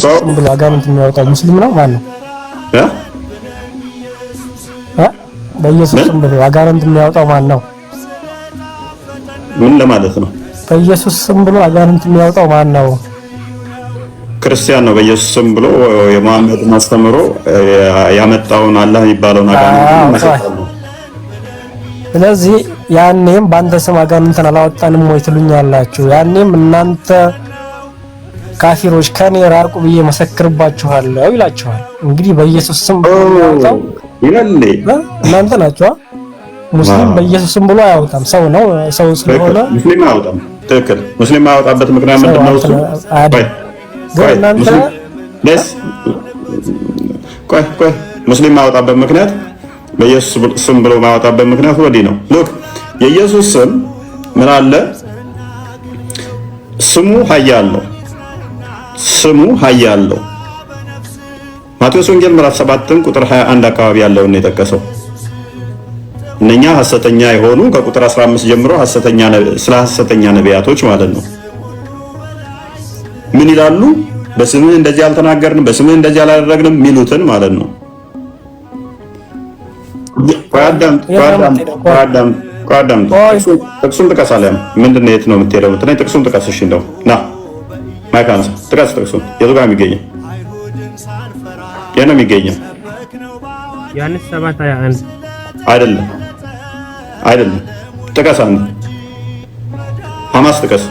ስም ብሎ አጋንንት የሚያወጣው ሙስሊም ነው ማን ነው? እ? እ? በኢየሱስ ስም ብሎ አጋንንት የሚያወጣው ማን ነው? ምን ለማለት ነው? በኢየሱስ ስም ብሎ አጋንንት የሚያወጣው ማን ነው? ክርስቲያን ነው። በኢየሱስ ስም ብሎ የመሐመድን አስተምሮ ያመጣውን አላህ የሚባለውን አጋንንት አዎ። ነው። ስለዚህ ያኔም በአንተ ስም አጋንንትን አላወጣንም ወይ ትሉኛላችሁ። ያኔም እናንተ ካፊሮች ከኔ ራቁ ብዬ መሰክርባችኋለሁ ይላችኋል። እንግዲህ በኢየሱስ ስም ብሎ የሚያወጣው ይላል። እናንተ ናችሁ። ሙስሊም በኢየሱስ ስም ብሎ አያወጣም። ሰው ነው፣ ሰው ስለሆነ ሙስሊም አያወጣም። ትክክል። ሙስሊም አያወጣበት ምክንያት ምንድን ነው? እሱ ግን እናንተ ቆይ ቆይ፣ ሙስሊም ማያወጣበት ምክንያት፣ በኢየሱስ ስም ብሎ ማያወጣበት ምክንያት ወዲህ ነው። Look፣ የኢየሱስ ስም ምን አለ? ስሙ ኃያል ነው። ስሙ ኃያል ነው። ማቴዎስ ወንጌል ምዕራፍ 7 ቁጥር 21 አካባቢ ያለውን ነው የጠቀሰው። እነኛ ሐሰተኛ የሆኑ ከቁጥር 15 ጀምሮ ሐሰተኛ ስለ ሐሰተኛ ነቢያቶች ማለት ነው። ምን ይላሉ? በስምህ እንደዚህ አልተናገርንም፣ በስምህ እንደዚህ አላደረግንም የሚሉትን ማለት ነው። ቆይ አዳምጥ፣ ቆይ አዳምጥ። ጥቅሱን ጥቀስ አለ። ምንድን ነው? የት ነው የምትሄደው? ምትለኝ ጥቅሱን ጥቀስ። እሺ እንደው ና mic አንሳ፣ ጥቀስ ጥቅሱን። የቱ ጋር የሚገኘው? የት ነው የሚገኘው? ዮሐንስ 7:21። አይደለም፣ አይደለም። ጥቀስ። አንተ ሐማስ ጥቀስ፣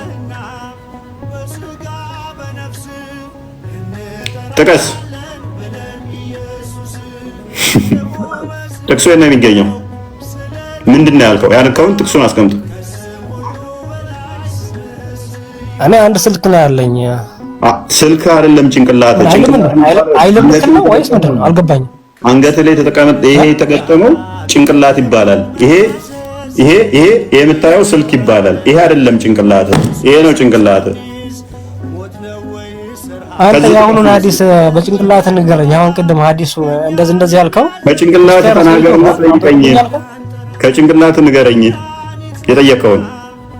ጥቀስ። ጥቅሱ የት ነው የሚገኘው? ምንድን ነው ያልከው? ያልከውን ጥቅሱን አስቀምጥ። እኔ አንድ ስልክ ነው ያለኝ። ስልክ አይደለም ጭንቅላት፣ ጭንቅላት ነው ወይስ ምንድን ነው? አልገባኝም። አንገት ላይ የተቀመጠ ይሄ የተገጠመው ጭንቅላት ይባላል። ይሄ ይሄ ይሄ የምታየው ስልክ ይባላል። ይሄ አይደለም ጭንቅላት፣ ይሄ ነው ጭንቅላት። አንተ የአሁኑን ሐዲስ በጭንቅላት ንገረኝ። አሁን ቅድም ሐዲሱ እንደዚህ እንደዚህ ያልከው በጭንቅላት ተናገርና ጠይቀኝ። ከጭንቅላት ንገረኝ የጠየቀውን።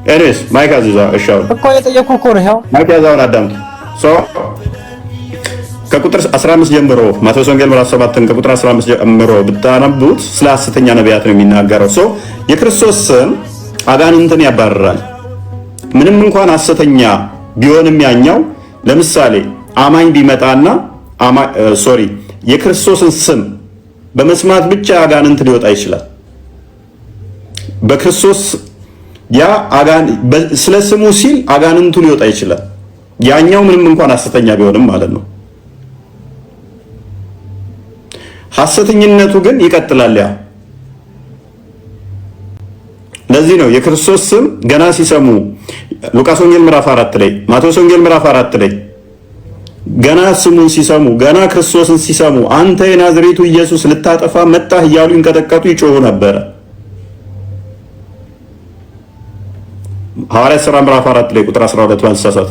Anyways mic አዚዛ እሺ፣ አሁን እኮ የጠየኩህ እኮ ነው። ይኸው mic ያዛውን አዳምጥ። So ከቁጥር 15 ጀምሮ ማቴዎስ ወንጌል ምዕራፍ 7 ከቁጥር 15 ጀምሮ ብታነቡት ስለ ሐሰተኛ ነቢያት ነው የሚናገረው። So የክርስቶስ ስም አጋንንትን ያባርራል። ምንም እንኳን ሐሰተኛ ቢሆንም ያኛው ለምሳሌ አማኝ ቢመጣና sorry የክርስቶስን ስም በመስማት ብቻ አጋንንት ሊወጣ ይችላል። በክርስቶስ ያ ስለ ስሙ ሲል አጋንንቱ ሊወጣ ይችላል። ያኛው ምንም እንኳን ሐሰተኛ ቢሆንም ማለት ነው። ሐሰተኝነቱ ግን ይቀጥላል። ያ ለዚህ ነው የክርስቶስ ስም ገና ሲሰሙ ሉቃስ ወንጌል ምዕራፍ 4 ላይ፣ ማቴዎስ ወንጌል ምዕራፍ 4 ላይ ገና ስሙን ሲሰሙ፣ ገና ክርስቶስን ሲሰሙ አንተ የናዝሬቱ ኢየሱስ ልታጠፋ መጣህ እያሉ ይንቀጠቀጡ ይጮሁ ነበረ። ሐዋርያት ሥራ ምዕራፍ 4 ላይ ቁጥር 12 ባልሳሳት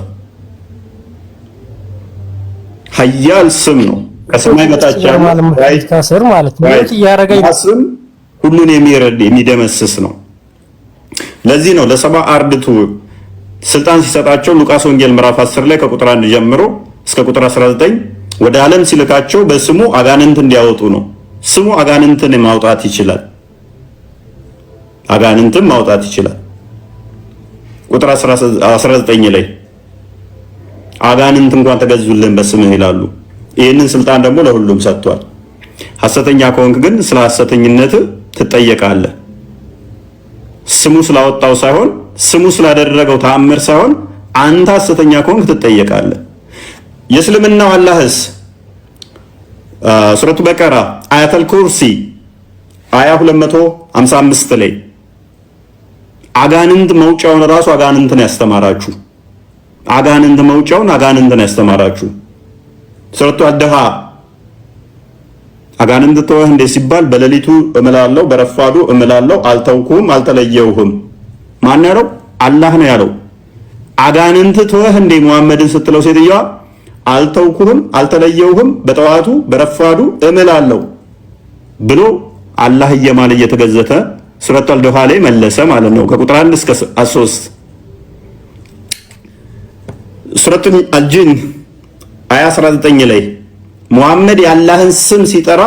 ኃያል ስም ነው። ከሰማይ በታች ያለው ስም ሁሉን የሚረድ የሚደመስስ ነው። ለዚህ ነው ለሰባ አርድቱ ስልጣን ሲሰጣቸው ሉቃስ ወንጌል ምዕራፍ 10 ላይ ከቁጥር 1 ጀምሮ እስከ ቁጥር 19 ወደ ዓለም ሲልካቸው በስሙ አጋንንት እንዲያወጡ ነው። ስሙ አጋንንትን ማውጣት ይችላል። አጋንንትን ማውጣት ይችላል። ቁጥር 19 ላይ አጋንንት እንኳን ተገዙልን በስምህ ይላሉ። ይህንን ስልጣን ደግሞ ለሁሉም ሰጥቷል። ሐሰተኛ ከሆንክ ግን ስለ ሐሰተኝነት ትጠየቃለህ። ስሙ ስላወጣው ሳይሆን፣ ስሙ ስላደረገው ተአምር ሳይሆን አንተ ሐሰተኛ ከሆንክ ትጠየቃለህ። የእስልምናው አላህስ ሱረቱ በቀራ አያተል ኩርሲ አያ 255 ላይ አጋንንት መውጫውን ራሱ አጋንንትን ያስተማራችሁ፣ አጋንንት መውጫውን አጋንንትን ያስተማራችሁ፣ ሱረቱ አደሃ አጋንንት ተወህ እንዴ ሲባል በሌሊቱ እምላለሁ፣ በረፋዱ እምላለሁ፣ አልተውኩም፣ አልተለየውህም። ማን ያለው? አላህ ነው ያለው። አጋንንት ተወህ እንዴ ሙሐመድን ስትለው ሴትዮዋ አልተውኩህም፣ አልተለየውህም፣ በጠዋቱ በረፋዱ እምላለሁ ብሎ አላህ እየማለ እየተገዘተ ሱረቱ አልዱሃ ላይ መለሰ ማለት ነው። ከቁጥር 1 እስከ 3 ሱረቱ አልጂን አያ 20:19 ላይ ሙሐመድ የአላህን ስም ሲጠራ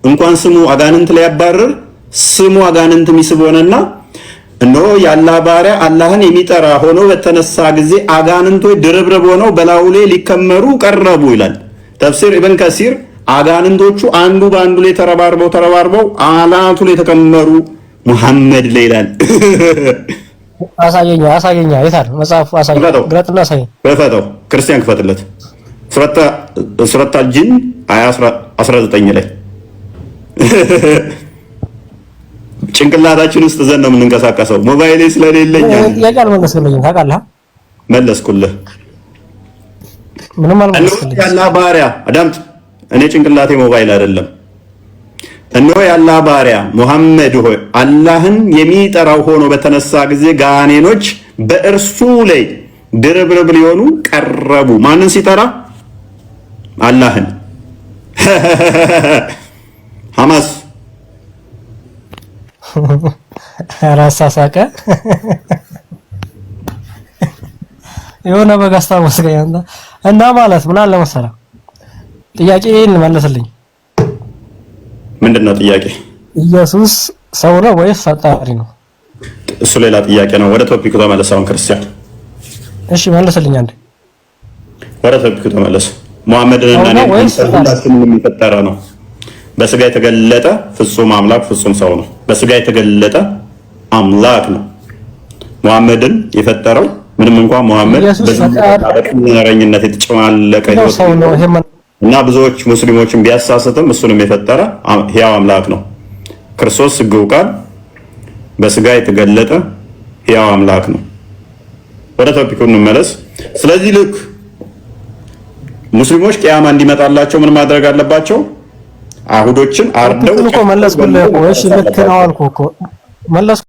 እንኳን ስሙ አጋንንት ሊያባርር ስሙ አጋንንት የሚስብ ሆነና እነሆ የአላህ ባሪያ አላህን የሚጠራ ሆኖ በተነሳ ጊዜ አጋንንቶች ድርብርብ ሆነው በላዩ ላይ ሊከመሩ ቀረቡ ይላል። ተፍሲር ኢብን ከሲር አጋንንቶቹ አንዱ በአንዱ ላይ ተረባርበው ተረባርበው አናቱ ላይ ተከመሩ ሙሐመድ ላይ ይላል። አሳየኛ፣ አሳየኛ፣ የታል መጽሐፉ? አሳየኝ፣ ግለጥና አሳየኝ። ክፈተው፣ ክርስቲያን ክፈትለት። ሱረታ ጂን 19 ላይ። ጭንቅላታችን ውስጥ ዘን ነው የምንንቀሳቀሰው። ሞባይሌ ስለሌለኝ ጥያቄ አልመለስክልኝም፣ ታውቃለህ? መለስኩልህ። ምንም አልመለስክልኝም። የአላህ ባሪያ አዳምጥ። እኔ ጭንቅላቴ ሞባይል አይደለም። እነሆ የአላህ ባሪያ ሙሐመድ ሆይ አላህን የሚጠራው ሆኖ በተነሳ ጊዜ ጋኔኖች በእርሱ ላይ ድርብርብ ሊሆኑ ቀረቡ። ማንን ሲጠራ? አላህን። ሐማስ ራሳ ሳቀ። የሆነ በግ አስታወስከኝ አንተ። እና ማለት ምን አለ መሰለህ፣ ጥያቄን መልስልኝ። ምንድን ነው ጥያቄ? ኢየሱስ ሰው ነው ወይስ ፈጣሪ ነው? እሱ ሌላ ጥያቄ ነው። ወደ topic ኡ ተመለስ። አሁን ክርስቲያን፣ እሺ መልስልኝ አንዴ። ወደ topic ኡ ተመለስ። ሙሐመድንና እኔን ሁላችንንም የሚፈጠረ ነው። በስጋ የተገለጠ ፍጹም አምላክ ፍጹም ሰው ነው። በስጋ የተገለጠ አምላክ ነው። ሙሐመድን የፈጠረው ምንም እንኳን ሙሐመድ በዘረኝነት የተጨማለቀ እና ብዙዎች ሙስሊሞችን ቢያሳስትም እሱንም የፈጠረ ሕያው አምላክ ነው። ክርስቶስ ስግው ቃል በስጋ የተገለጠ ሕያው አምላክ ነው። ወደ topic ኡ እንመለስ። ስለዚህ ልክ ሙስሊሞች ቅያማ እንዲመጣላቸው ምን ማድረግ አለባቸው? አይሁዶችን አርደው እኮ መለስኩልህ እኮ። እሺ ልክ ነው አልኩህ እኮ፣ መለስኩ።